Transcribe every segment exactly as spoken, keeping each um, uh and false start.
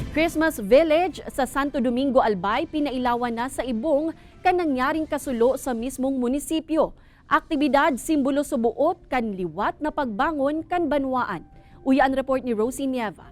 Christmas Village sa Santo Domingo, Albay, pinailawan na sa ibong kan nangyaring kasulo sa mismong munisipyo. Aktibidad simbolo sa buot kan liwat na pagbangon kan banwaan. Uya an report ni Rosie Nieva.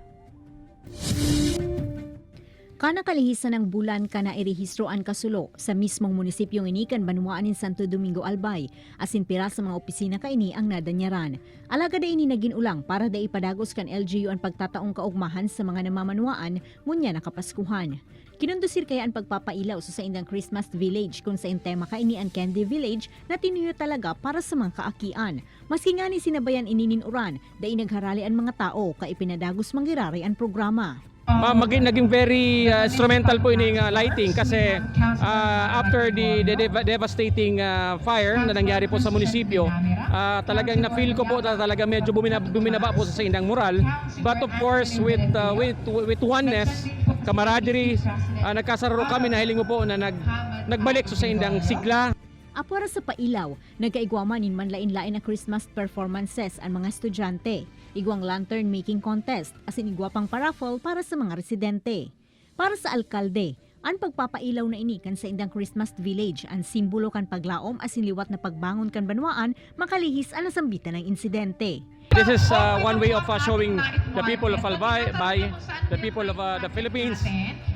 Kan nakalihis sanang bulan kan nairehistro an kasulo, sa mismong munisipyong ini kan banwaan nin Santo Domingo, Albay, asin pira sa mga opisina kaini ang nadanyaran. Alagad dai ini nagin olang para dai ipadagos kan L G U an pagtataong kaogmahan sa mga namamanwaan ngunyan na Kapaskuhan. Kinondusir kaya an pagpapailaw sa saindang Christmas Village, kun saen tema kaini an Candy Village na tinuyo talaga para sa mga kaakian. Maski ngani sinabayan ini nin uran, dai nagharale an mga tao, kaya ipinadagos man giraray an programa. Ma-, maging, naging very, ah, instrumental po ining, ah, lighting kasi, ah, after the, the deva-, devastating, ah, fire na nangyari po sa munisipyo, ah, talagang na-feel ko po na talaga medyo bumina-, buminaba po sa saindang moral. But of course, with, ah, with, with oneness, camaraderie, ah, nagkasararo kami, nahiling mo po na nag-, nagbalik sa saindang sigla. Apwera sa pailaw, nagkaigwa man nin manlaen-laen na Christmas performances an mga estudyante, igwang lantern making contest, asin igwa pang paraffle para sa mga residente. Para sa alkalde, an pagpapailaw na ini kan saindang Christmas Village, an simbolo kan paglaom asin liwat na pagbangon kan banwaan makalihis an nasambitan na insidente. This is, uh, one way of, uh, showing the people of Albay, by the people of, uh, the Philippines,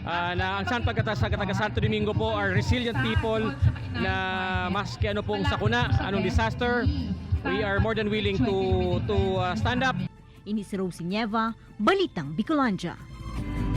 uh, na ang San pagkata-, sa taga Santo Domingo po are resilient people na maski ano pong sakuna, anong disaster, we are more than willing to, to, uh, stand up. Ini si Rosie Nieva, Balitang Bicolandia.